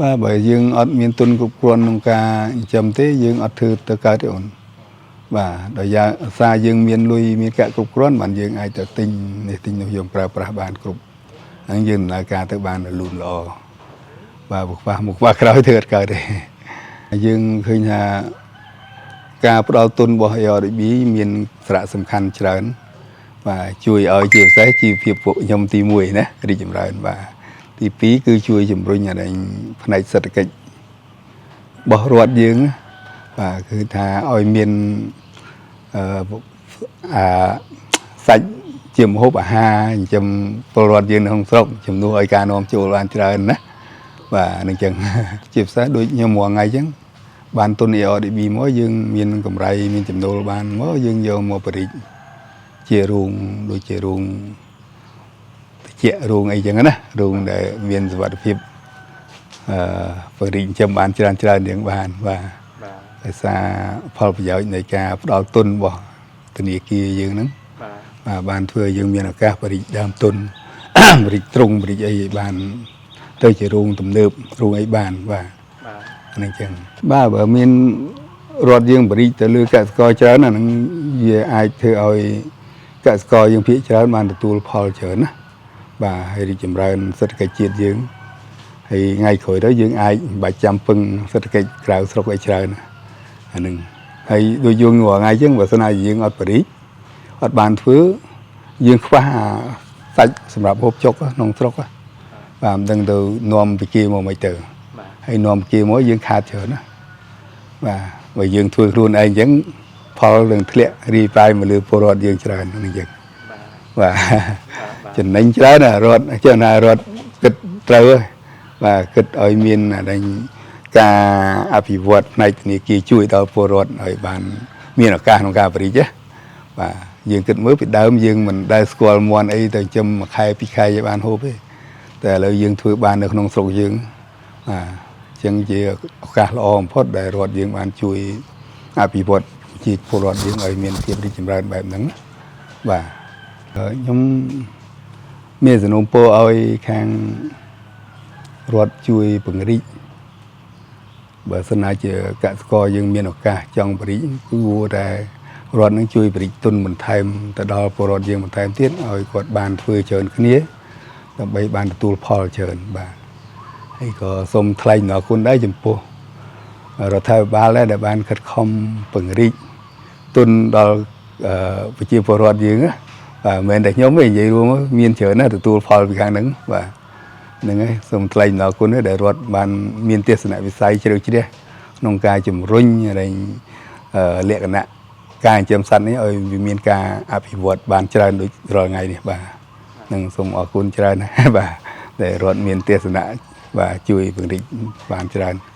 បាទបើយើងអត់មានទុនគ្រប់គ្រាន់ក្នុងការចិញ្ចឹមទេយើងអត់ធ្វើទៅកើតទេអូនបាទដល់យ៉ាងអាសាយើងមានលុយមានកាក់គ្រប់គ្រាន់បានយើងអាចទៅទិញនេះទិញនោះយកប្រើប្រាស់បានគ្រប់ហ្នឹងយើងដំណើរការទៅបានរលូនល្អបាទបើខ្វះមុខខ្វះក្រោយធ្វើអត់កើតទេយើងឃើញថាការផ្ដល់ទុនរបស់ ARDB មានសារៈសំខាន់ច្រើនបាទជួយឲ្យជាពិសេសជីវភាពពួកខ្ញុំទី1ណារីកចម្រើនបាទទី2គឺជួយជំរុញអាផ្នែកសេដ្ឋកិច្ចរបស់រដ្ឋយើងណាបាទគឺថាឲ្យមានអឺអាសាច់ជាម្ហូបអាហារចិញ្ចឹមពលរដ្ឋយើងនៅក្នុងស្រុកជំនួសឲ្យការនាំចូលបានច្រើនណាបាទនឹងចឹង ជាពិសេសដូចខ្ញុំរាល់ថ្ងៃចឹងបានទុន ARDB មកយើងមានកម្រៃមានចំណូលបានមកយើងយកមកបរិជ្ជជារោងដូចជារោងតិចរោងអីចឹងណារោងដែលមានសុវត្ថិភាពអឺបរិជ្ជចិញ្ចឹមបានច្រើនច្រើនយ៉ាងបានបាទ បាទ ដោយសារផលប្រយោជន៍នៃការផ្ដល់ទុនរបស់ធនាគារយើងហ្នឹង បាទ បាទបានធ្វើឲ្យយើងមានឱកាសបរិជ្ជដើមទុន បរិជ្ជទ្រុងបរិជ្ជអីឲ្យបានទៅជារោងទំនើបរោងអីបានបាទ បាទ អាហ្នឹងចឹងបាទបើមានរដ្ឋយើងបរិជ្ជទៅលើកសិករច្រើនអាហ្នឹងវាអាចធ្វើឲ្យកសិករយើងភាគច្រើនបានទទួលផលច្រើនណាបាទហើយរីកចម្រើនសេដ្ឋកិច្ចជាតិយើងហើយថ្ងៃក្រោយទៅយើងអាចមិនបាច់ចាំពឹងសេដ្ឋកិច្ចក្រៅស្រុកអីច្រើនណាអាហ្នឹងហើយដូចយើងរាល់ថ្ងៃចឹងបើសិនណាយើងអត់បរិជ្ជអត់បានធ្វើយើងខ្វះអាសាច់សម្រាប់ហូបចុកក្នុងស្រុកហ៎បាទមិនដឹងទៅនាំពីគេមកមិនទៅ បាទ ហើយនាំគេមកយើងខាតច្រើនណាបាទបើយើងធ្វើខ្លួនឯងអញ្ចឹងផលនឹងធ្លាក់រីប៉ាយមកលើពលរដ្ឋយើងច្រើនហ្នឹងអញ្ចឹង បាទ បាទ បាទបាទ ចំណេញច្រើនណារដ្ឋចឹងណារដ្ឋគិតត្រូវហើយបាទគិតឲ្យមានអានេះការអភិវឌ្ឍផ្នែកធនាគារជួយដល់ពលរដ្ឋឲ្យបានមានឱកាសក្នុងការបរិច្ចាគបាទយើងគិតមើលពីដើមយើងមិនដែលស្គាល់មន់អីទៅចិញ្ចឹមមួយខែពីរខែឲ្យបានហូបទេតែឥឡូវយើងធ្វើបាននៅក្នុងស្រុកយើងបាទអញ្ចឹងជាឱកាសល្អបំផុតដែលរដ្ឋយើងបានជួយអភិវឌ្ឍជាពលរដ្ឋយើងឲ្យមានភាពរីកចម្រើនបែបហ្នឹងណាបាទខ្ញុំ មានសំណូមពរឲ្យខាងរដ្ឋជួយពង្រីកបើសិនណាជាកសិករយើងមានឱកាសចង់ពង្រីកគឺគួរតែរដ្ឋនឹងជួយពង្រីកទុនបន្ថែមទៅដល់ពលរដ្ឋយើងបន្ថែមទៀតឲ្យគាត់បានធ្វើច្រើនគ្នាដើម្បីបានទទួលផលច្រើនបាទហើយក៏សូមថ្លែងអំណរគុណដែរចំពោះរដ្ឋាភិបាលដែរដែលបានខិតខំពង្រីកទុនដល់ប្រជាពលរដ្ឋយើងណាបាទមិនមែនតែខ្ញុំទេនិយាយរួមមានច្រើនណាស់ទទួលផលពីខាងហ្នឹងបាទហ្នឹងហើយសូមថ្លែងអំណរគុណដែរដែលរដ្ឋបានមានទស្សនវិស័យជ្រៅជ្រះក្នុងការជំរុញอะไรលក្ខណៈការចិញ្ចឹមសត្វនេះឲ្យវាមានការអភិវឌ្ឍបានច្រើនដូចរាល់ថ្ងៃនេះបាទនឹងសូមអរគុណច្រើនណាស់បាទដែលរដ្ឋមានទស្សនៈបាទជួយពង្រីកបានច្រើន។